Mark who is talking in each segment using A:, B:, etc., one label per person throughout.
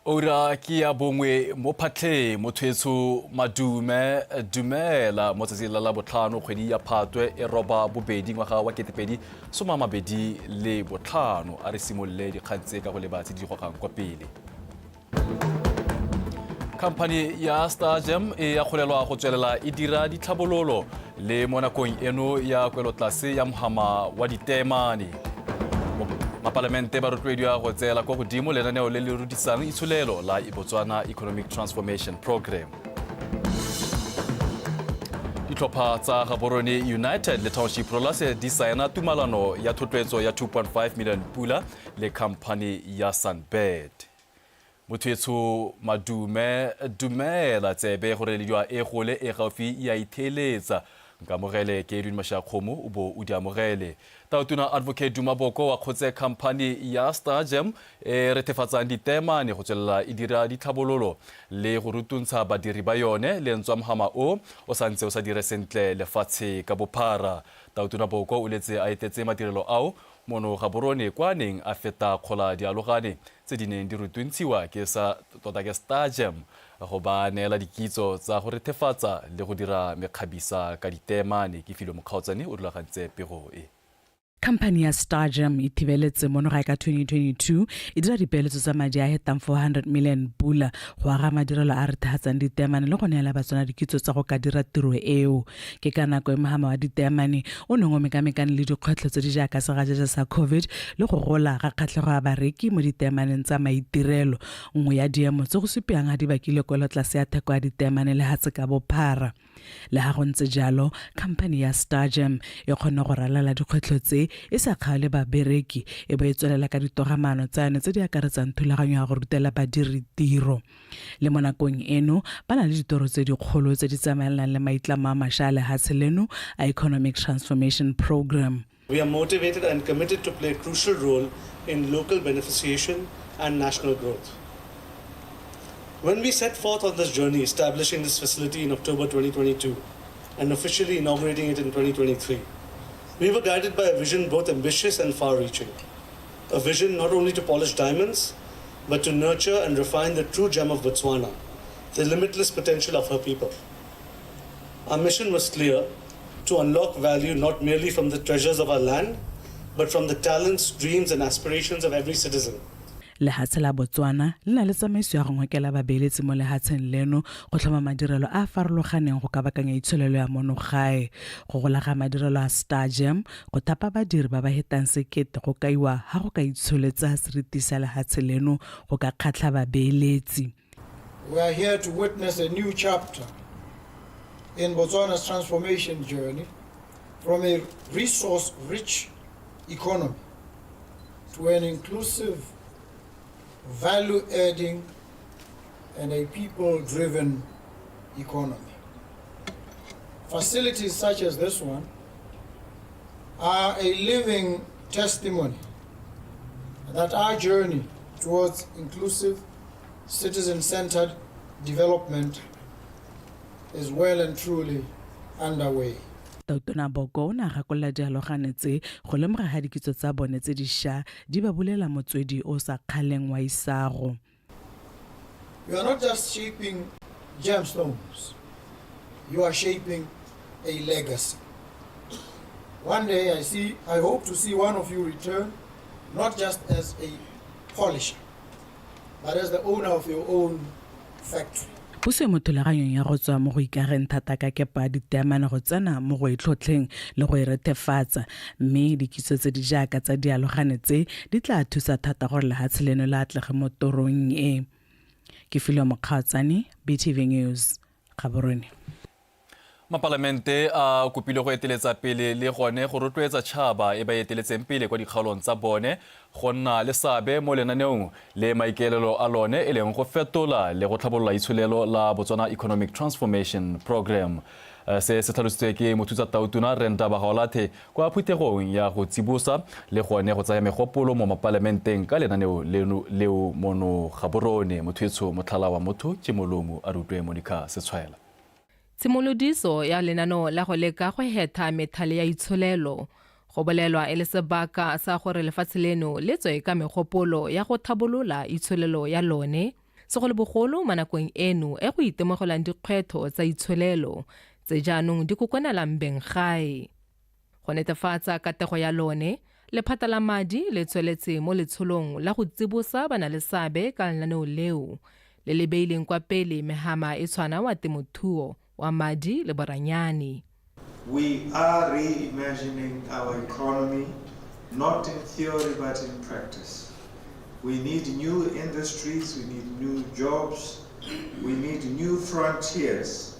A: Ura ke ya bongwe mo phatlheng motho madume dumela mo tsatsing la labotlhano kgwedi ya Phatwe e roba bobedi ngwaga wa 2025. A re simolole dikgang tse ka go leba tse di gogang kwa pele. Khamphani ya Stargem e akgolelwa go tswelela e dira ditlhabololo le mo nakong eno ya kwelotlase ya mohama wa diteemane. Mapalamente ba rotloediwa go tseela kwa godimo lenaneo le le rudisang itsholelo la Botswana Economic Transformation Program. Ditlhopha tsa Gaborone United le Township Rollers di saena tumalano ya thotloetso ya 2.5 million pula le khamphani ya Sunbird. Motho madume dumela tsebe gore lediwa e gole e gaufi ya itheeletsa. Nkamogele ke Edwin Mashakgomo o bo o di amogele. Tautona Advocate Duma Boko wa kgotse khamphani ya Stargem e rethefatsang diteemane go tswelela e dira ditlhabololo le go rutuntsha badiri ba yone le ntswa mohama o o santse o sa dire sentle lefatshe ka bophara. Tautona Boko o letse a etetse madirelo ao mono Gaborone kwa a neng a feta kgola dialogane tse di neng di rutuntshiwa ke sa tota ke Stargem go ba neela dikitso tsa go rethefatsa le go dira mekgabisa ka diteemane. Ke Filwe Mokgaotsane o rulagantse pego e.
B: Khamphani ya Stargem e thibeletse mono gae ka 2022 e dira dipeeletso tsa madi a hetang 400 million pula go aga madirelo a rethehatsang diteemane le go neela Batswana dikitso tsa go ka dira tiro eo. Ke ka nako e mohama wa diteemane o neng o mekamekane le dikgwetlho tse di jaaka segajaja sa COVID le go gola ga kgatlhego ya bareki mo diteemaneng tsa maitirelo, nngwe ya diemo tse go supiwang ha di bakile kwelotlase ya theko ya diteemane lehatshe ka bophara. Le ha go ntse jalo, khamphani ya Stargem e kgonne go ralala dikgwetlho tse e sa kgaole babereki e bo e tswelela ka ditogamaano tsa yone tse di akaretsang thulaganyo ya go rutela badiri tiro. Le mo nakong eno, ba na le ditoro tse dikgolo tse di tsamaelanang le maitlamo a mašwa a lehatshe leno a Economic Transformation Program.
C: We are motivated and committed to play a crucial role in local beneficiation and national growth. When we set forth on this journey, establishing this facility in October 2022 and officially inaugurating it in 2023, we were guided by a vision both ambitious and far-reaching. A vision not only to polish diamonds, but to nurture and refine the true gem of Botswana, the limitless potential of her people. Our mission was clear: to unlock value not merely from the treasures of our land, but from the talents, dreams, and aspirations of every citizen.
B: Lehatshe la Botswana le na le tsamaiso ya go ngokela babeeletsi mo lehatsheng leno go tlhoma madirelo a a farologaneng go kabakanya itsholelo ya mono gae. Go gola ga madirelo a Stargem go thapa badiri ba ba hetang sekete go kaiwa ha go ka itsholetsa seriti sa lehatshe leno go ka kgatlha babeeletsi.
D: We are here to witness a new chapter in Botswana's transformation journey from a resource-rich economy to an inclusive, value-adding, and a people-driven economy. Facilities such as this one are a living testimony that our journey towards inclusive, citizen-centered development is well and truly underway.
B: Tautona Boko o ne a gakolola dialogane tse go lemoga ga dikitso tsa bone tse di sha di ba bulela motswedi o o sa kgaleng wa isago.
D: You are not just shaping gemstones, you are shaping a legacy. One day I hope to see one of you return, not just as a polisher, but as the owner of your own factory.
B: Puso e mo thulaganyong ya go tswa mo go ikageng thata ka kepo ya diteemane go tsena mo go e tlhotlheng le go e rethefatsa, mme dikitso tse di jaaka tsa dialogane tse di tla thusa thata gore lehatshe leno le atlege mo torong e. Ke Filwe Mokgaotsane, BTV News, Gaborone.
A: Mapalamente a kopilwe go eteletsa pele le gone go rotloetsa tšhaba e ba e eteletseng pele kwa dikgaolong tsa bone go nna le seabe mo lenaneong le maikaelelo a lone e leng go fetola le go tlhabolola itsholelo la Botswana Economic Transformation Program. Se se tlhalositswe ke mothusa tautona Rre Ndaba Gaolathe kwa phuthegong ya go tsibosa le gone go tsaya megopolo mo mapalamenteng ka lenaneo leno leo mono Gaborone. Motho motlhala wa motho ke molomo a rutwe Monica Setshwaela.
E: Tshimolodiso ya lenaneo la go leka go hetha methale ya itsholelo go bolelwa e le sebaka sa gore lefatshe leno le tswe ka megopolo ya go thabolola itsholelo ya lone. Segolobogolo mo nakong eno e go itemogelwang dikgwetlho tsa itsholelo tse jaanong di kokonelang beng gae. Go netefatsa katego ya lone, lephata la madi le tsweletse mo letsholong la go tsibosa banaleseabe ka lenaneo leo, le le beileng kwa pele mehama e tshwana wa temothuo, wa madi le boranyane.
F: We are reimagining our economy, not in theory but in practice. We need new industries, we need new jobs, we need new frontiers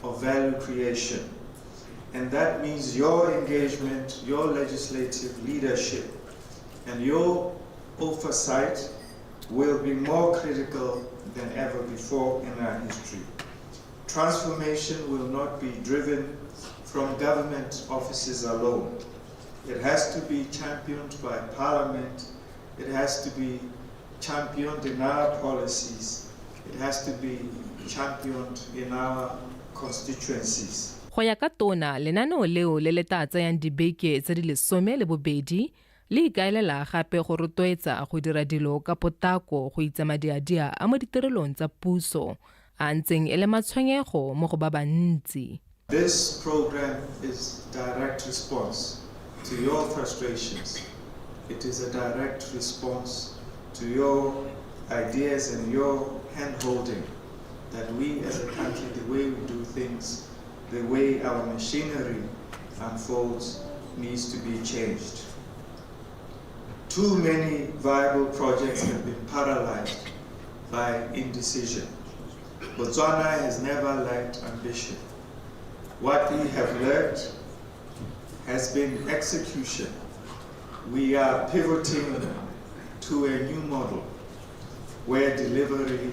F: of value creation. And that means your engagement, your legislative leadership, and your oversight will be more critical than ever before in our history. Transformation will not be driven from government offices alone. It has to be championed by Parliament. It has to be championed in our policies. It has to be championed in our constituencies.
E: Go ya ka tona, lenaneo leo le le tla tsayang dibeke tse di 12 le ikaelela gape go rotloetsa go dira dilo ka potlako go itsa madiadia a mo ditirelong tsa puso a ntseng e le matshwenyego mo go ba bantsi.
F: This program is direct response to your frustrations. It is a direct response to your ideas and your hand-holding that we as a country, the way we do things, the way our machinery unfolds, needs to be changed. Too many viable projects have been paralyzed by indecision. Botswana has never lacked ambition. What we have learned has been execution. We are pivoting to a new model where delivery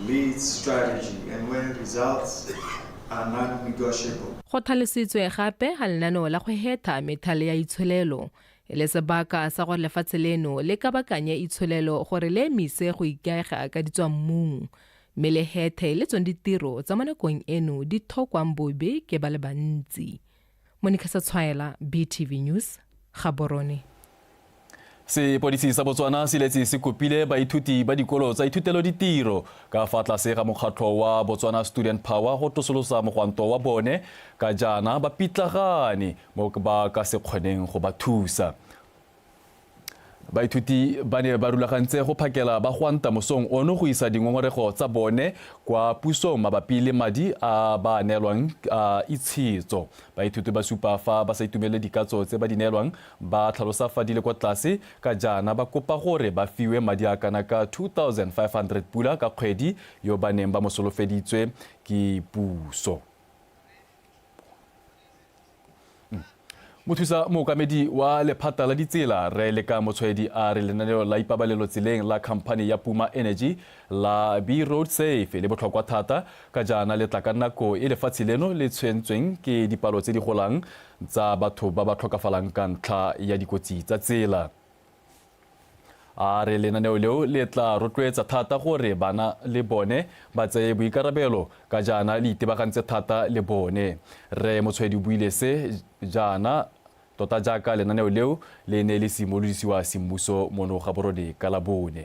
F: leads strategy and where results are non-negotiable.
E: Go tlhalositswe gape ga lenaneo la go hetha methale ya itsholelo e le sebaka sa gore lefatshe leno le kabakanye itsholelo gore le emise go ikaega ka ditswammung mme le hethe le tsone ditiro tsa mo nakong eno di thokwang bobe ke ba le bantsi. Monica Setshwaela, BTV News, Gaborone.
A: Sepodisi sa Botswana se letse se kopile baithuti ba dikolo tsa ithutelo ditiro ka fa tlase ga mokgatlho wa Botswana Student Power go tosolosa mogwanto wa bone ka jaana ba pitlagane mo ba ka se kgoneng go ba thusa. Baithuti ba ne ba rulagantse go phakela ba gwanta mosong ono go isa dingongorego tsa bone kwa pusong mabapi le madi a ba neelwang a itshetso. Baithuti ba supa fa ba sa itumelele dikatso tse ba di neelwang, ba tlhalosa fa di le kwa tlase ka jaana ba kopa gore ba fiwe madi a kana ka 2500 pula ka kgwedi yo ba neng ba mo solofeditswe ke puso. Mothusa mookamedi wa lephata la ditsela re leka Motshwaedi a re lenaneo la ipabalelo tseleng la khamphane ya Puma Energy la Be Road Safe le botlhokwa thata ka jaana le tla ka nako e lefatshe leno le tshwentsweng ke dipalo tse di golang tsa batho ba ba tlhokafalang ka ntlha ya dikotsi tsa tsela. A re lenaneo leo le tla rotloetsa thata gore bana le bone ba tseye boikarabelo ka jaana le itebagantse thata le bone. Re Motshwaedi o buile se jaana tota jaaka lenaneo leo le ne le simolodisiwa semmuso mono Gaborone ka Labone.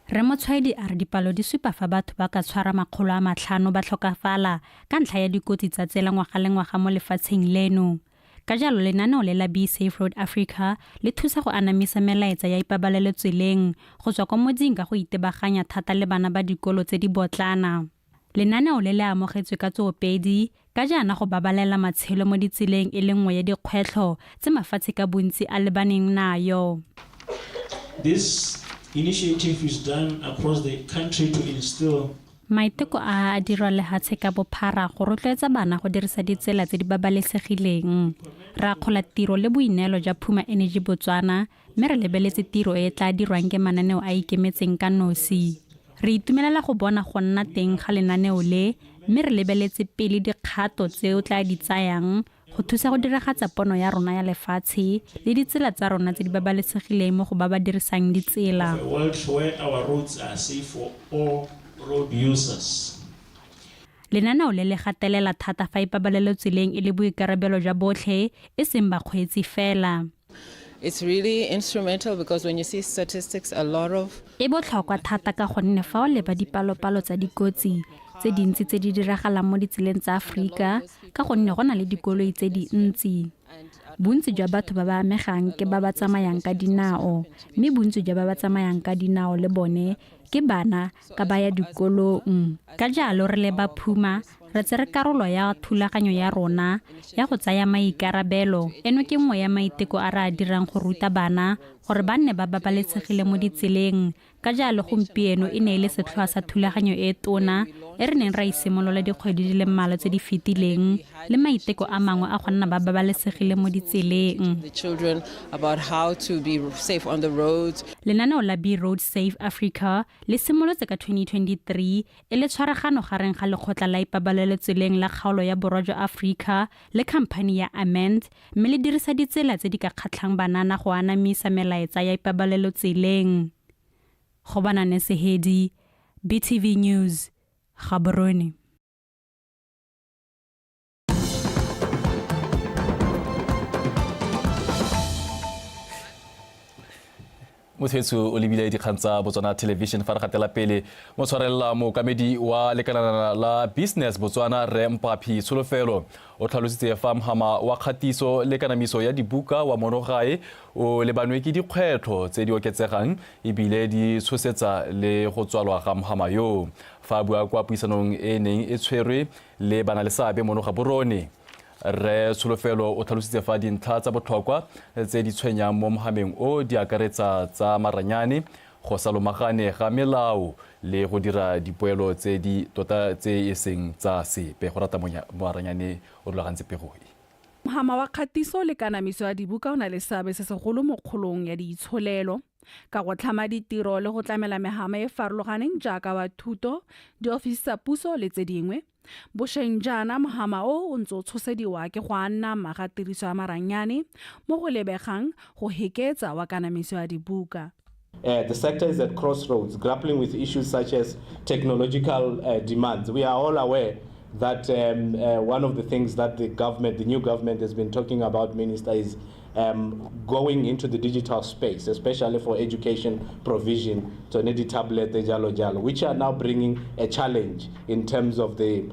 G: Rre Motshwaedi a re dipalo di supa fa batho ba ka tshwara 500 ba tlhokafala ka ntlha ya dikotsi tsa tsela ngwaga le ngwaga mo lefatsheng leno. Ka jalo lenaneo le la Be Safe Road Africa le thusa go anamisa melaetsa ya ipabalelo tseleng go tswa kwa motsing ka go itebaganya thata le bana ba dikolo tse di botlana. Lenaneo le le amogetswe ka tsoopedi ka jaana go babalela matshelo mo ditseleng e le nngwe ya dikgwetlho tse mafatshe ka bontsi a lebaneng nayo.
H: This initiative is done across the country to instill
G: Maiteko a a dirwa lehatshe ka bophara go rotloetsa bana go dirisa ditsela tse di babalesegileng. Re akgola tiro le boineelo jwa Puma Energy Botswana mme re lebeletse tiro e e tla dirwang ke mananeo a ikemetseng ka nosi. Re itumelela go bona go nna teng ga lenaneo le mme re lebeletse pele dikgato tse o tla di tsayang go thusa go diragatsa pono ya rona ya lefatshe le ditsela tsa rona tse di babalesegileng mo go ba ba dirisang ditsela.
H: A world where our roads are safe for all road users.
G: Lenaneo le le gatelela thata fa ipabalelo tseleng e le boikarabelo jwa botlhe e seng bakgweetsi fela.
I: It's really instrumental because when you see statistics, a lot of
G: E botlhokwa thata ka gonne fa o leba dipalopalo tsa dikotsi tse dintsi tse di diragalang mo ditseleng tsa Aforika ka gonne go na le dikoloi tse dintsi. Bontsi jwa batho ba ba amegang ke ba ba tsamayang ka dinao mme bontsi jwa ba ba tsamayang ka dinao le bone ke bana ka ba ya dikolong. Ka jalo re le ba Puma re tsere karolo ya thulaganyo ya rona ya go tsaya maikarabelo. Eno ke nngwe ya maiteko a re a dirang go ruta bana gore ba nne ba babalesegile mo ditseleng. Ka jalo gompieno e ne e le setlhoa sa thulaganyo e tona e re neng ra e simolola dikgwedi di le mmalwa tse di fetileng le maiteko a mangwe a go nna ba babalesegile mo ditseleng.
I: the children about how to be safe on the roads.
G: Lenaneo la Be Road Safe Africa le simolotse ka 2023 e le tshwaragano gareng ga lekgotla la ipabalelo tseleng la kgaolo ya borwa jwa Aforika le khamphani ya Amend mme le dirisa ditsela tse di ka kgatlhang banana go anamisa melaetsa ya ipabalelo tseleng. Gobanane Sehedi, BTV News, Gaborone.
A: Motshwetso o lebile dikgang tsa Botswana Television. Fa re gatela pele, mo tshwarelela mookamedi wa lekalana la Business Botswana, Rre Mpaphi Tsholofelo, o tlhalositse fa mhama wa kgatiso le kanamiso ya dibuka wa monogae o lebanwe ke dikgwetlho tse di oketsegang ebile di tshosetsa le go tswalwa ga mhama yo. Fa a bua kwa puisanong e neng e tshwerwe le bana le seabe mono Gaborone, Rre Tsholofelo o tlhalositse fa dintlha tsa botlhokwa tse di tshwenyang mo mohameng o di akaretsa tsa maranyane, go sa lomagane ga melao le go dira dipoelo tse di tota tse e seng tsa sepe. Go rata maranyane o rulagantse pego e.
B: Mohama wa kgatiso le kanamiso ya dibuka o na le seabe se segolo mo kgolong ya diitsholelo ka go tlhama ditiro le go tlamela mehama e farologaneng jaaka wa thuto, diofisi tsa puso le tse dingwe. Bošeng jaana mohama o o ntse o tshosediwa ke go anama ga tiriso ya maranyane mo go lebegang go heketsa wa kanamiso ya dibuka.
J: The sector is at crossroads, grappling with issues such as technological demands. We are all aware that one of the things that the government, the new government, has been talking about, Minister, is going into the digital space, especially for education provision, so nedi tablet, jalo jalo, which are now bringing a challenge in terms of the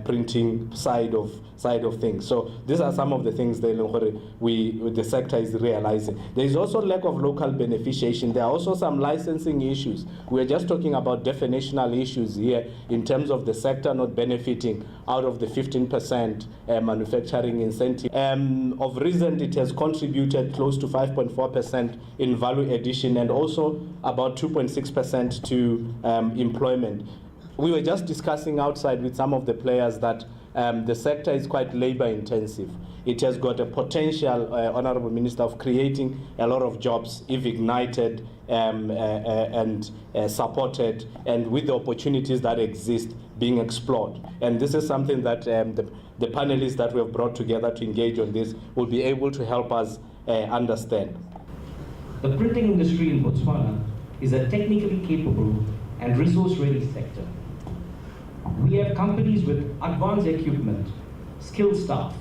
J: printing side of things. So these are some of the things that the sector is realizing. There is also lack of local beneficiation. There are also some licensing issues. We are just talking about definitional issues here in terms of the sector not benefiting out of the 15% manufacturing incentive. Of recent, it has contributed close to 5.4% in value addition and also about 2.6% to employment. We were just discussing outside with some of the players that the sector is quite labor intensive. It has got a potential, Honorable Minister, of creating a lot of jobs if ignited and supported, and with the opportunities that exist being explored. And this is something that the panelists that we have brought together to engage on this will be able to help us understand.
K: The printing industry in Botswana is a technically capable and resource-ready sector. We have companies with advanced equipment, skilled staff,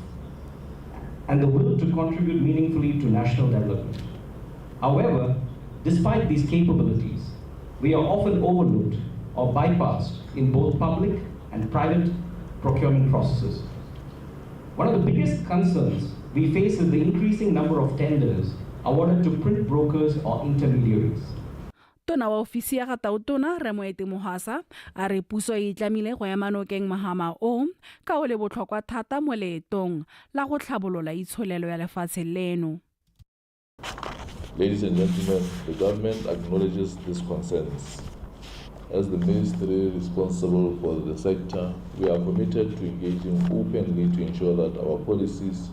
K: and the will to contribute meaningfully to national development. However, despite these capabilities, we are often overlooked or bypassed in both public and private procurement processes. One of the biggest concerns we face is the increasing number of tenders awarded to print brokers or intermediaries.
B: Tona wa ofisi ya ga Tautona, Rre Moeti Mohwasa, a re puso e itlamile go ema nokeng mohama o ka o le botlhokwa thata mo leetong la go tlhabolola itsholelo ya lefatshe leno.
L: Ladies and gentlemen, the government acknowledges these concerns. As the ministry responsible for the sector, we are committed to engaging openly to ensure that our policies,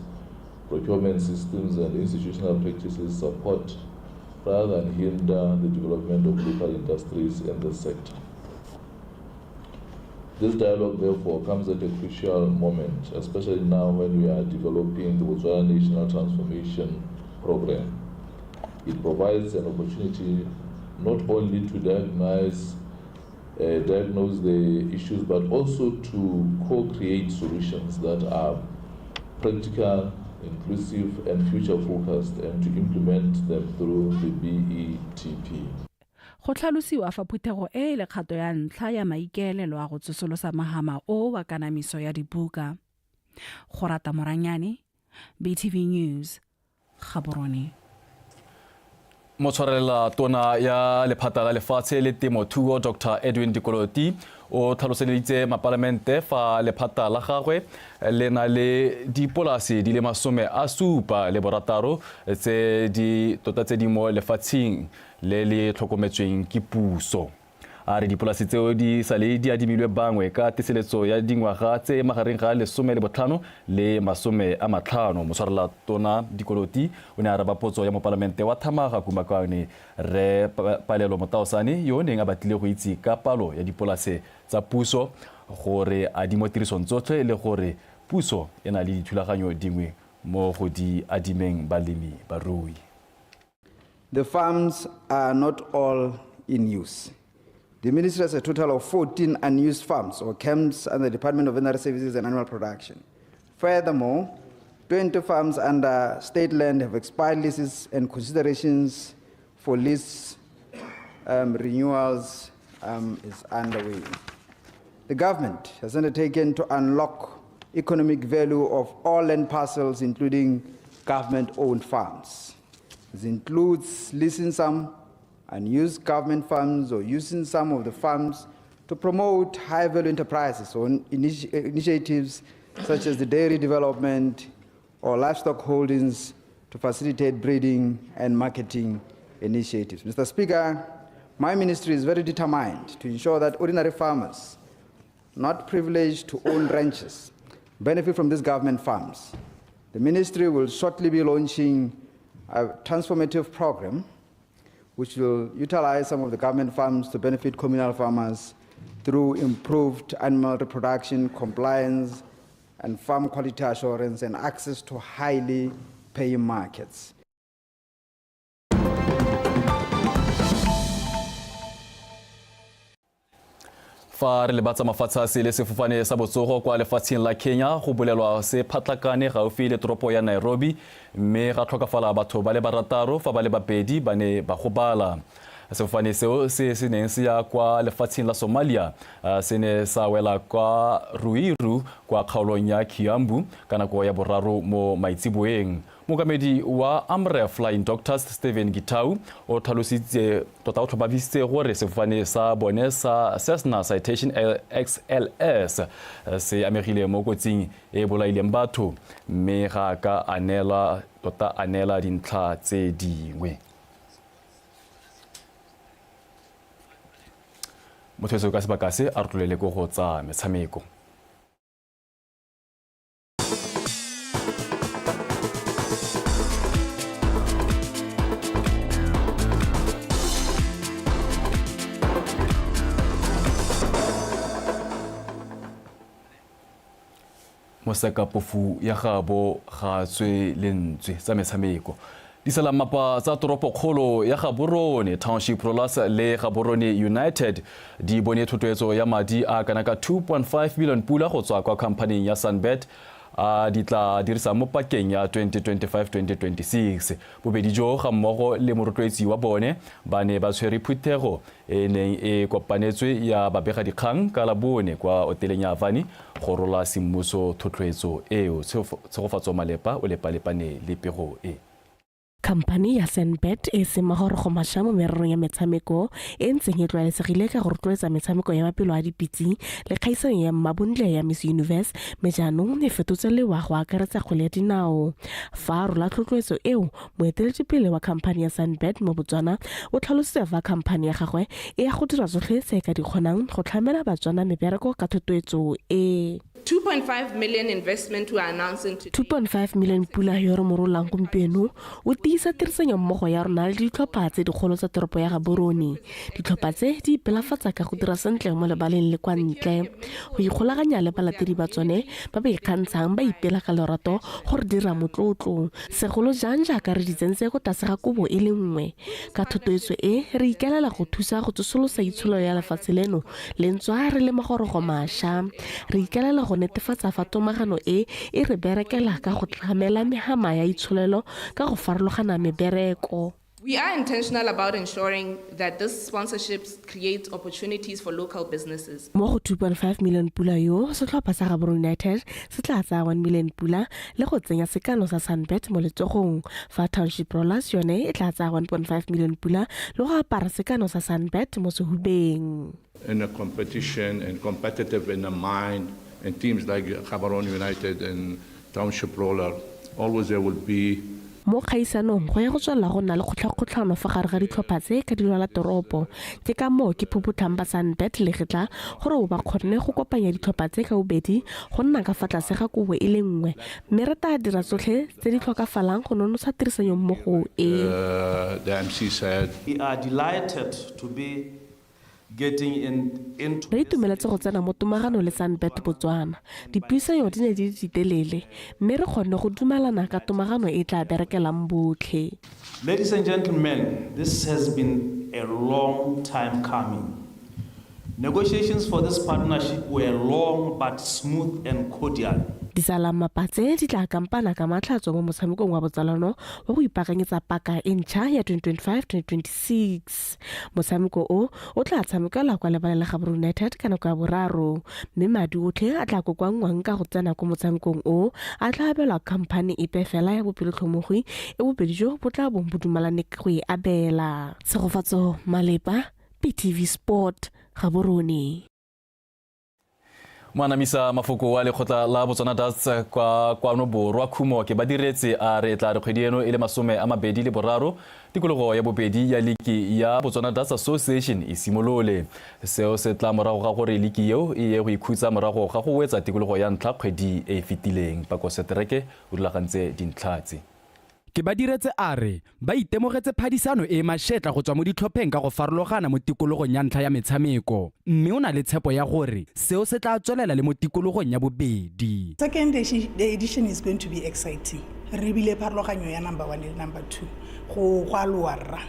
L: procurement systems, and institutional practices support rather than hinder the development of local industries in the sector. This dialogue, therefore, comes at a crucial moment, especially now when we are developing the Botswana National Transformation Program. It provides an opportunity not only to diagnose the issues, but also to co-create solutions that are practical, inclusive, and future-focused, and to implement them through the BETP.
B: Go tlhalosiwa fa phuthego e e le kgato ya ntlha ya maikaelelo a go tsosolosa mahama o wa kanamiso ya dibuka. Gorata Moranyane, BTV News, Gaborone.
A: Motshwarelela tona ya lephata la lefatshe le temothuo Dr Edwin Dikoloti o tlhaloseleditse mapalamente fa lephata la gagwe le na le dipolase di le 76 tse di tota tse di mo lefatsheng le le tlhokometsweng ke puso. A re dipolase tseo di sale di adimilwe bangwe ka teseletso ya dingwaga tse magareng ga 15 le 50. Motshwarela tona Dikoloti o ne a araba potso ya mopalamente wa Thamaga Kumakwane Rre Palelo Motaosane yo o neng a batlile go itse ka palo ya dipolase tsa puso gore a di mo tirisong tsotlhe le gore puso e na le dithulaganyo dingwe mo go di adimeng balemi barui.
M: The farms are not all in use. The ministry has a total of 14 unused farms or camps under the Department of Veterinary Services and Animal Production. Furthermore, 20 farms under state land have expired leases and considerations for lease renewals is underway. The government has undertaken to unlock economic value of all land parcels, including government-owned farms. This includes leasing some unused government farms or using some of the farms to promote high-value enterprises or initiatives such as the dairy development or livestock holdings to facilitate breeding and marketing initiatives. Mr. Speaker, my ministry is very determined to ensure that ordinary farmers, not privileged to own ranches, benefit from these government farms. The ministry will shortly be launching a transformative program which will utilize some of the government farms to benefit communal farmers through improved animal reproduction, compliance, and farm quality assurance and access to highly paying markets.
A: Fa re lebatsa mafatshe a sele, sefofane sa botsogo kwa lefatsheng la Kenya go bolelwa se phatlakane gaufi le toropo ya Nairobi mme ga tlhokafala batho ba le 6 fa ba le 2 ba ne ba gobala. Sefofane seo se se neng se ya kwa lefatsheng la Somalia se ne sa wela kwa Ruiru kwa kgaolong ya Kiambu ka nako ya 3 mo maitseboeng. Mookamedi wa Amref Flying Doctors Stephen Gitau o tlhalositse tota o tlhomamisitse gore sefofane sa bone sa Cessna Citation XLS se amegile mo kotsing e bolaileng batho mme ga a ka a neela tota a neela dintlha tse dingwe. Motho ka sebaka se a rotlolele ko go tsa metshameko. Mosekapofu ya gabo ga tswe lentswe tsa metshameko. Disalamapa tsa toropokgolo ya Gaborone Township Rollers le Gaborone United di bone thotloetso ya madi a kana ka 2.5 million pula go tswa kwa khamphaning ya Sunbet a di tla dirisa mo pakeng ya 2025-2026. Bobedi jo ga mmogo le morotloetsi wa bone ba ne ba tshwere phuthego e neng e kopanetswe ya babegadikgang ka Labone kwa oteleng ya Avani go rola semmuso thotloetso eo. Tshegofatso Malepa o lepalepane le pego e.
N: Khamphane ya Sunbet e seng magorogo mašwa mo mererong ya metshameko e ntseng e tlwaelesegile ka go rotloetsa metshameko ya mapelo a dipitse le kgaisanyo ya mmabontle ya Miss Universe, mme jaanong e fetotse lewa go akaretsa kgwele ya dinao. Fa a rola tlotloetso eo, moeteledipele wa khamphane ya Sunbet mo Botswana o tlhalositse fa khamphane ya gagwe e ya go dira tsotlhe tse e ka di kgonang go tlhamela Batswana mebereko ka thotloetso e.
O: 2.5 million investment we are announcing today.
N: 2.5 million pula yo re mo rolang gompieno o tiisa tiisa tirisanyommogo ya rona le ditlhopha tse dikgolo tsa toropo ya Gaborone. Ditlhopha tse di ipelafatsa ka go dira sentle mo lebaleng le kwa ntle. Go ikgolaganya le balatedi ba tsone ba ba ikgantshang ba ipela ka lorato go re dira motlotlo, segolo jang jaaka re di tsentse ko tlase ga kobo e le nngwe. Ka thotloetso e, re ikaelela go thusa go tsosolosa itsholo ya lefatshe leno le ntswa re le magorogo mašwa. Re ikaelela go netefatsa fa tomagano e e re berekela ka go tlamela mehama ya itsholelo ka go farologana mebereko.
O: We are intentional about ensuring that these sponsorships create opportunities for local businesses.
N: Mo go 2.5 million pula yo, setlhopha sa Gaborone United se tla tsaya 1 million pula le go tsenya sekano sa Sunbet mo letsogong, fa Township Rollers yone e tla tsaya 1.5 million pula le go apara sekano sa Sunbet mo sehubeng.
P: In a competition and competitive in the mind, and teams like Gaborone United and Township Roller, always there will be.
N: Mo kgaisanong go ya go tswelela go nna le kgotlhakgotlhano fa gare ga ditlhopha tse ka dilwala toropo. Ke ka moo ke phophothang ba Sunbet legetla gore bo ba kgonne go kopanya ditlhopha tse ka bobedi go nna ka fa tlase ga kobo e le nngwe, mme re tla dira tsotlhe tse di tlhokafalang go nonotsha tirisanyommogo e.
P: The MC said.
Q: We are delighted to be getting in, into
N: Re itumeletse go tsena mo tomaganong le Sunbet Botswana. Dipuisanyo di ne di le ditelele, mme re kgonne go dumalana ka tomagano e e tla berekelang botlhe.
Q: Ladies and gentlemen, this has been a long time coming. Negotiations for this partnership were long but smooth and cordial.
N: Disalamapa tse di tla kampana ka matlhatso mo motshamekong wa botsalano wa go ipaakanyetsa paka e ntšha ya 2025-2026. Motshameko o o tla tshamekelwa kwa lebaleng la Gaborone United ka nako ya boraro, mme madi otlhe a tla kokoanngwang ka go tsena ko motshamekong o a tla abelwa khamphane epe fela ya bopelotlhomogi e bobedi jo bo tla bong bo dumalane go e abela. Tshegofatso Malepa, BTV Sport, Gaborone.
A: Moanamisa mafoko wa lekgotla la Botswana Darts kwa kwano borwa Khumo ke Badiretse a re tla re kgwedi eno e le 23 tikologo ya bobedi ya liki ya Botswana Darts Association e simolole. Seo se tla morago ga gore liki eo e ye go ikhutsa morago ga go wetsa tikologo ya ntlha kgwedi e e fetileng. Pako Setereke o rulagantse dintlha tse.
R: Ke Badiretse a re ba itemogetse phadisano e e mashetla go tswa mo ditlhopheng ka go farologana mo tikologong ya ntlha ya metshameko, mme o na le tshepo ya gore seo se tla tswelela le mo tikologong ya bobedi.
S: Second edition is going to be exciting. Re bile pharologanyo ya number one le number two. Go go a lowa rra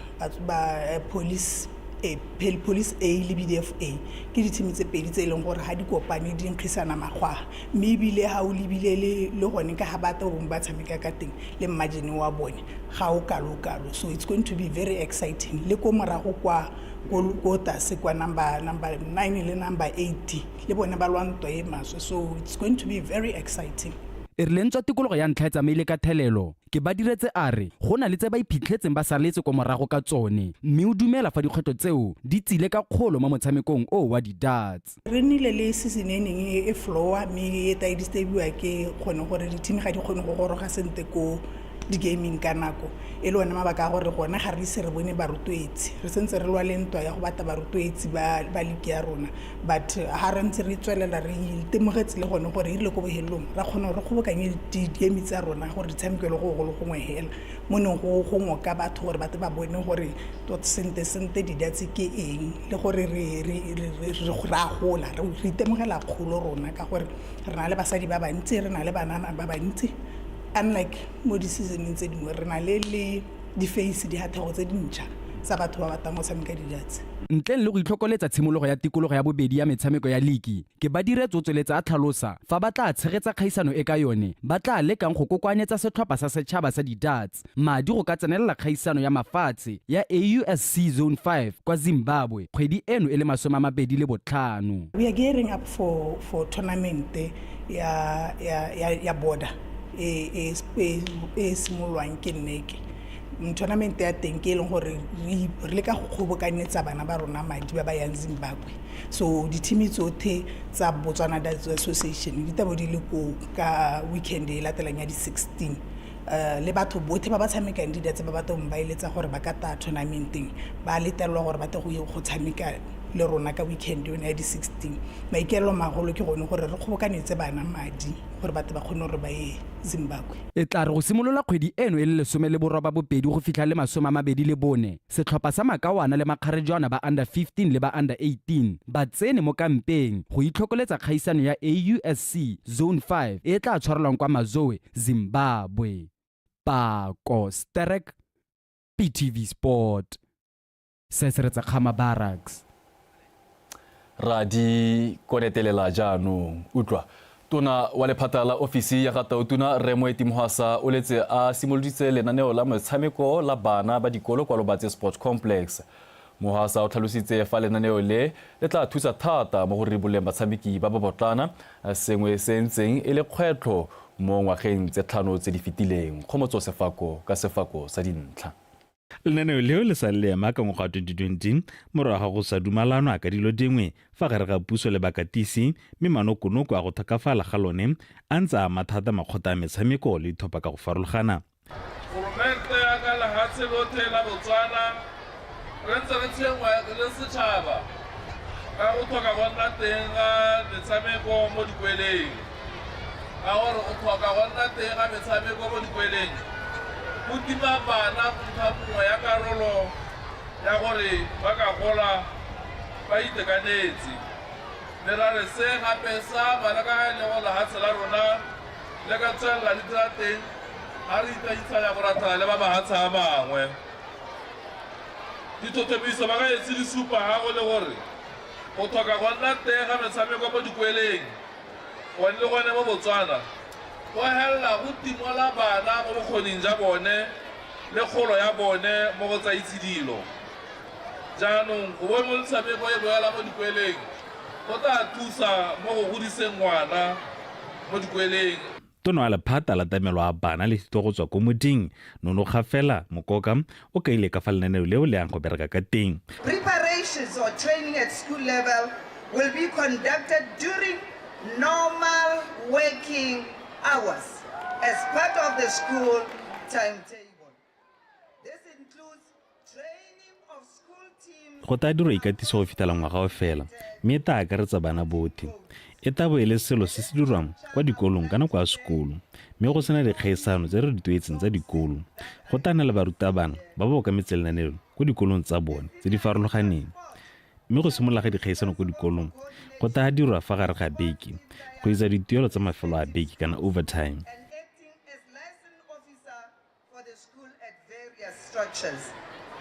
S: ba police A, Police A le BDF A ke di-team tse pedi tse e leng gore ga di kopane di nkgisana makgwa, mme ebile ga o lebile le le gone ka ga ba tla ba tshameka ka teng le margin wa bone ga o kalo-kalo, so it's going to be very exciting. Le ko morago kwa ko tlase kwa number 9 le number 8 le bone ba lwa ntwa e maswe, so it's going to be very exciting.
R: E rile ntswa tikologo ya ntlha e tsamaile ka thelelo, ke Badiretse a re go na le tse ba iphitlhetseng ba saletse ko morago ka tsone, mme o dumela fa dikgwetlho tseo di tsile ka kgolo mo motshamekong o wa di-darts.
S: Re nnile le season e neng e flowa, mme e ta e disturbiwa ke gone gore di-team ga di kgone go goroga sentle ko di-gaming ka nako e le one mabaka a gore gone ga re ise re bone barotloetsi. Re sentse re lwa le ntwa ya go batla barotloetsi ba league ya rona, but ga re ntse re tswelela re itemogetse le gone gore e rile ko bohelelong ra kgona gore re kgobokanye di-game tsa rona gore di tshamekelwe go go le gongwe hela mo neng go ngoka batho gore batho ba bone gore tot sente sente di-darts ke eng, le gore re a gola, re itemogela kgolo rona ka gore re na le basadi ba bantsi, re na le banana ba bantsi, unlike mo di-seasoneng tse dingwe re na le di-face dihathego tse dintšha tsa batho ba batlang go tshameka di-darts.
R: Ntleng le go itlhokoletsa tshimologo ya tikologo ya bobedi ya metshameko ya liki, ke Badiretse o tsweletse a tlhalosa fa ba tla tshegetsa kgaisano e ka yone ba tla lekang go kokoanyetsa setlhopha sa setšhaba sa di-darts madi go ka tsenelela kgaisano ya mafatshe ya AUSC Zone 5 kwa Zimbabwe kgwedi eno e le 25.
S: We are gearing up for tournament ya border e e e simololwang ke nneke. Tournament ya teng ke e leng gore re leka go kgobokanyetsa bana ba rona madi ba ba yang Zimbabwe, so di-team tsotlhe tsa Botswana Darts Association di tabo di le koo ka weekend e latelang ya di-16, le batho botlhe ba ba tshamekang di-darts ba ba tong ba eletsa gore ba ka ta tournamenteng ba letelelwa gore ba tle go tshameka. le rona ka weekend yone ya di-16. Maikaelelo magolo ke gone gore re kgobokanetse bana madi gore batho ba kgone gore ba ye Zimbabwe.
R: E tla re go simolola kgwedi eno e le 18 go fitlha le 24, setlhopha sa makawana le makgarejwana ba under 15 le ba under 18 ba tsene mo kampeng go itlhokoletsa kgaisano ya AUSC Zone 5 e e tla tshwarelwang kwa Mazowe, Zimbabwe. Pako Sterek, PTV Sport. Se se re tsa Kgama Barracks.
A: Ra di konetelela jaanong. Utlwa. Tona wa lephata la ofisi ya ga Tautona Rre Moeti Mohwasa o letse a simoloditse lenaneo la metshameko la bana ba dikolo kwa Lobatse Sports Complex. Mohwasa o tlhalositse fa lenaneo le le tla thusa thata mo go riboleng batshameki ba babotlana, sengwe se ntseng e le kgwetlho mo ngwageng tse tlhano tse di fetileng. Kgomotso Sefako ka sefako sa dintlha.
T: Lenaneo leo le sa le ema ka ngwaga wa 2020 morago ga go sa dumalanwa ka dilo dingwe fa gare ga puso le bakatisi, mme manokonoko a go thakafala ga lone a ntse a ama thata makgotla a metshameko le ditlhopha ka go farologana.
U: Goromente ya ka lehatshe lothe la Botswana re ntse re tshwenngwa re le setšhaba ka go tlhoka go nna teng ga metshameko mo dikweleng. Ka gore go tlhoka go nna teng ga metshameko mo dikweleng go tima bana ntlha nngwe ya karolo ya gore ba ka gola ba itekanetse. Mme ra re se gape sa bana ka ga e le gore lehatshe la rona le ka tswelela le dira teng ga re itaitshanya go rathana le ba mahatshe a mangwe. Dithotomiso ba ka etse di supa ga go le gore go tlhoka go nna teng ga metshameko mo dikweleng gone le gone mo Botswana go helela go timola bana mo bokgoning ja bone le kgolo ya bone mo go tsa itshidilo. Jaanong go bo metshameko e boela mo dikweleng go tla thusa mo go godiseng ngwana mo dikweleng.
T: Tona wa lephata la tamelo a bana le thuto go tswa ko moding, Nono Kgafela Mokoka, o kaile ka fa lenaneo leo le yang go bereka ka teng.
V: Preparations or training at school level will be conducted during normal working hours as part of the school timetable. This includes training of school teams.
T: Go tla dirwa ikatiso go fitlhela ngwaga o fela mme e tla akaretsa bana botlhe. E tla bo e le selo se se dirwang kwa dikolong ka nako ya sekolo mme go sena dikgaisano tse re di toetseng tsa dikolo. Go tla nna le barutabana ba ba okametseng lenaneo ko dikolong tsa bone tse di farologaneng. Mme go simolola ga dikgaisano ko dikolong go tla dirwa fa gare ga beke go itsa dituelo tsa mafelo a beke kana overtime.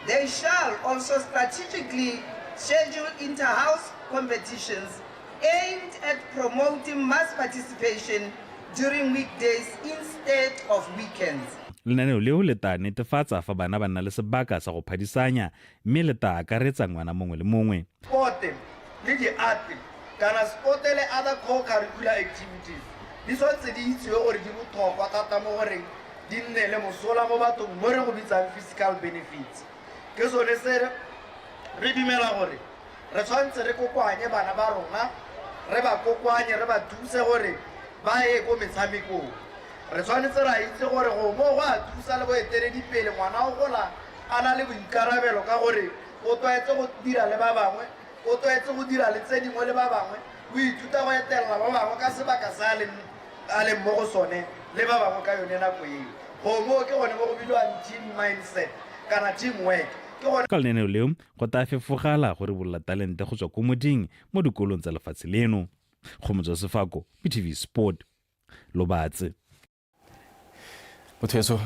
V: They shall also strategically schedule inter-house competitions aimed at promoting mass participation during weekdays instead of weekends.
T: Lenaneo leo le tla netefatsa fa bana ba nna le sebaka sa go phadisanya mme le tla akaretsa ngwana mongwe le mongwe.
W: Sport le di-art kana sport le other co-curricular activities di tshwanetse di itsiwe gore di botlhokwa thata mo goreng di nne le mosola mo bathong mo re go bitsang physical benefits. Ke sone se re dumela gore re tshwanetse re kokoanye bana ba rona, re ba kokoanye, re ba thuse gore ba ye ko metshamekong. Re tshwanetse ra itse gore go mo go a thusa le boeteledipele, ngwana o gola a na le boikarabelo ka gore o tlwaetse go dira le ba bangwe, o tlwaetse go dira le tse dingwe le ba bangwe, o ithuta go etelela ba bangwe ka sebaka se a leng mo go sone le ba bangwe ka yone nako eo. Go moo ke gone mo go bidiwang team mindset kana team work. Ke gone.
T: Ka lenaneo leo go tla fefogala go ribolola talente go tswa ko moding mo dikolong tsa lefatshe leno. Kgomotso Sefako, BTV Sport, Lobatse.
A: Motho eso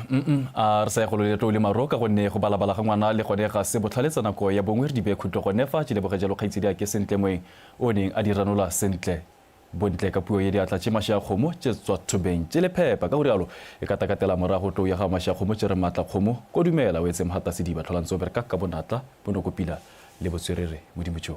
A: a re sa ya go lole tlou le maro ka gonne go balabala ga ngwana le gone ga se botlhale tsa nako ya bongwe re di beye khutlo gone fa ke leboge jalo kgaitsedi a ke sentle moeng o neng a di ranola sentle bontle ka puo ye diatla tše maši a kgomo tše tswa thobeng tše le phepa ka go rialo e ka takatela morago tlou ya ga maši a kgomo tše re maatla kgomo ko dumela o etse mhata sediba tlhola ntse o bereka ka bonatla bonokopila le botswerere modimo tšo.